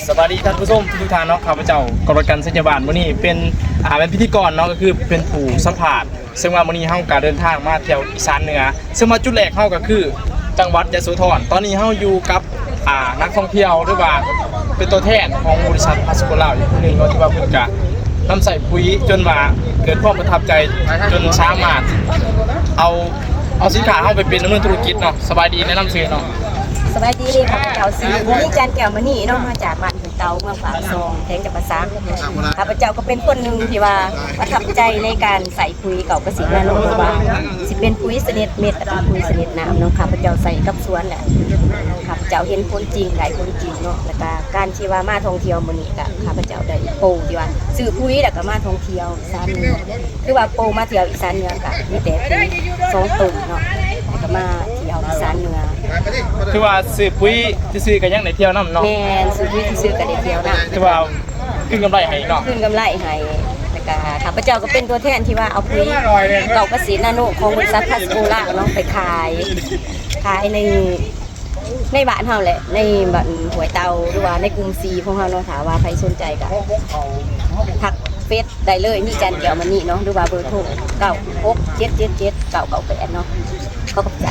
ສະບາຍດີທ່ານຜູ້ຊົມທຸກໆທ່ານເນາະ, ຂ້າພະເຈົ້າ ກໍລະກັນ ໄຊຍະບານ ມື້ນີ້ເປັນ ອ່າ ເປັນພິທີກອນເນາະ, ກໍຄືເປັນຜູ້ສຳພາດ. ເຊິ່ງວ່າມື້ນີ້ເຮົາກໍເດີນທາງມາທ່ຽວອີສານເໜືອ, ເຊິ່ງວ່າຈຸດແລກເຮົາກໍຄືຈັງຫວັດຍະໂສທອນ. ຕອນນີ້ເຮົາຢູ່ກັບ ອ່າ ນັກທ່ອງທ່ຽວ ຫຼືວ່າເປັນຕົວແທນຂອງບໍລິສັດພາສະໂກລາວອີກຜູ້ໜຶ່ງເນາະ, ທີ່ວ່າເພິ່ນກະນຳໃຊ້ປຸ໋ຍຈົນວ່າເກີດຄວາມປະທັບໃຈ ຈົນສາມາດເອົາ ເອົາສິນຄ້າເຮົາໄປເປັນດຳເນີນທຸລະກິດເນາະ. ສະບາຍດີ, ແນະນຳຊື່ເນາະ. ສະບາຍດີ, ຂ້າພະເຈົ້າຊື່ ບຸນມີຈັນ ແກ້ວມະນີເນາະ, ມາຈາກບ້ານຫ້ວຍເຕົາ ເມືອງປາກຊ່ອງ ແຂວງຈຳປາສັກ. ຂ້າພະເຈົ້າກໍເປັນຄົນໜຶ່ງທີ່ວ່າປະທັບໃຈໃນການໃຊ້ ປຸ໋ຍເກົ່າກະສິນາໂນ ບໍ່ວ່າຊິເປັນປຸ໋ຍຊະນິດເມັດ ແລະ ເປັນປຸ໋ຍຊະນິດນ້ຳເນາະ, ຂ້າພະເຈົ້າໃຊ້ກັບສວນແຫຼະ ຂ້າພະເຈົ້າເຫັນຜົນຈິງ ໄດ້ຜົນຈິງເນາະ. ແລ້ວກະການທີ່ວ່າມາທ່ອງທ່ຽວມື້ນີ້ ກະຂ້າພະເຈົ້າໄດ້ໂປທີ່ວ່າຊື້ປຸ໋ຍ ແລ້ວກະມາທ່ອງທ່ຽວອີສານເໜືອ, ຄືວ່າໂປມາທ່ຽວອີສານເໜືອ ກະມີແຕ່ປຸ໋ຍສອງໂຕເນາະ, ແລ້ວກະມາທ່ຽວອີສານເໜືອ. ຄືວ່າຊື້ປຸ໋ຍຊື່ໆ ກະຍັງໄດ້ທ່ຽວນຳເນາະ. ແມ່ນ, ຊື້ປຸ໋ຍຊື່ໆ ກະໄດ້ທ່ຽວນຳ. ຄືວ່າ ຄືນກຳໄລໃຫ້ເນາະ. ຄືນກຳໄລໃຫ້. ແລ້ວກະຂ້າພະເຈົ້າກໍເປັນຕົວແທນທີ່ວ່າເອົາປຸ໋ຍເກົ່າກະສິນາໂນຂອງບໍລິສັດພາສະໂກລາວເນາະ ໄປຂາຍ ຂາຍໃນ ໃນບ້ານເຮົາແຫຼະ ໃນບ້ານຫ້ວຍເຕົາ ຫຼືວ່າໃນກຸ່ມສີ່ຂອງເຮົາເນາະ. ຖ້າວ່າໃຜສົນໃຈກໍທັກເຟສໄດ້ເລີຍ, ມີຈັນ ແກ້ວມະນີເນາະ ຫຼືວ່າເບີໂທ ເກົ້າຫົກເຈັດເຈັດເຈັດເກົ້າເກົ້າແປດເນາະ. ຂໍຂອບໃຈ.